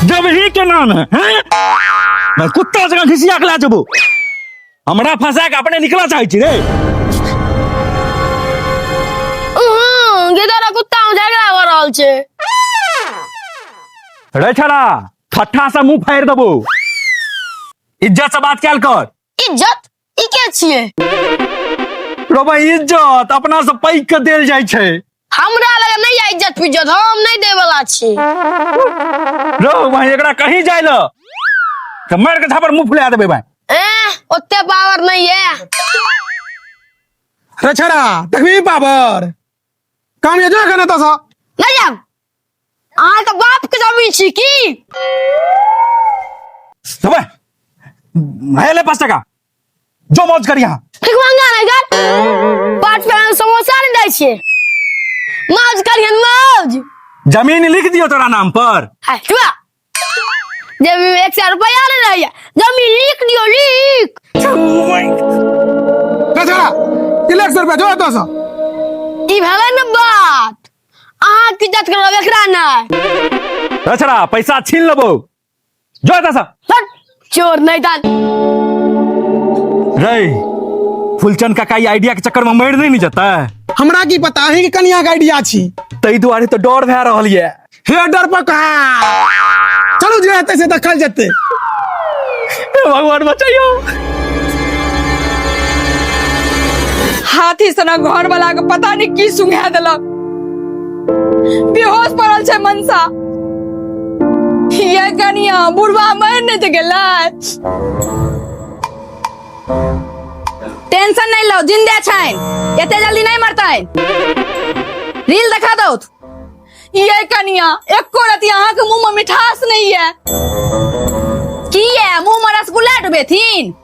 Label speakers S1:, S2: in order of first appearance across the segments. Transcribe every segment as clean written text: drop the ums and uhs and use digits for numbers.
S1: जब ही के नाम है, हैं? मैं कुत्ता जगह घिसिया के ला जबो। हमरा फंसा के अपने निकला चाहे छी रे।
S2: गिदड़ आ कुत्ता में झगड़ा भऽ रहल छै।
S1: रे छड़ा, ठट्ठा से मुंह फाड़ देबो। इज्जत से बात कैल कर।
S2: इज्जत ई के छियै?
S1: रो भाई, इज्जत अपना से पैघ के देल जाइ छै।
S2: हमरा लग नहीं है इज्जत पिज्जत, हम नहीं दे वाला छी।
S1: रो भाई, एकरा कहीं जाय ल त मार के झापर मुंह फुला देबे भाई।
S2: ए ओते पावर नहीं है।
S3: रे छड़ा, देखबी पावर काम ये जो कने तसा।
S2: नहीं जाब, अहाँ के बाप के जमीन छी की?
S1: तो भाई है ले 5 टका, जो मौज कर यहाँ।
S2: ठीक महंगा नहीं कर, 5 टका समोसा नहीं दै छियै। मौज करियन मौज।
S1: जमीन लिख दियो तोरा नाम पर।
S2: है चुआ, जमीन 100 रुपया नहीं रही, जमीन लिख दियो लिख।
S3: रे छड़ा, ई 100 रुपया जो तसा।
S2: ई भेलै ने बात, अहाँ की इज्जत करब एकरा नहीं।
S1: रे छड़ा, पैसा छीन लेबो, जो एतऽ सँ।
S2: हट, चोर नहीं दान।
S1: रे फुलचंद काका ई आइडिया के चक्कर में मरि नहीं जेतै?
S3: हमरा की पता है कि कनिया के आइडिया छी।
S1: ताहि दुआरे तो डर भए रहल ये।
S3: हे डर पर कहा, चलू जे हेतै से देखल जेतै।
S1: हे भगवान बचाइयो।
S4: हाथी सना घर वाला के पता नहीं की सुंघा देलक, बेहोश पड़ल छै मनसा। ये कनिया बुढ़वा मर नहीं तऽ गेलै। टेंशन नहीं लो, जिंदे छैन, एते जल्दी नहीं मरतै। रील देखा दो। ये कनिया एको रति अहाँ के मुंह में मिठास नहीं है। की है मुंह में रसगुल्ला डुबेथिन?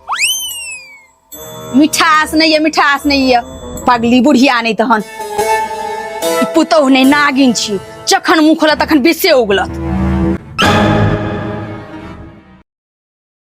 S4: मिठास नहीं है, मिठास नहीं है। पगली बुढ़िया नहीं तहन पुतोह नहीं नागिन छी, जखन मुंह खोलत तखन विषे उगलत।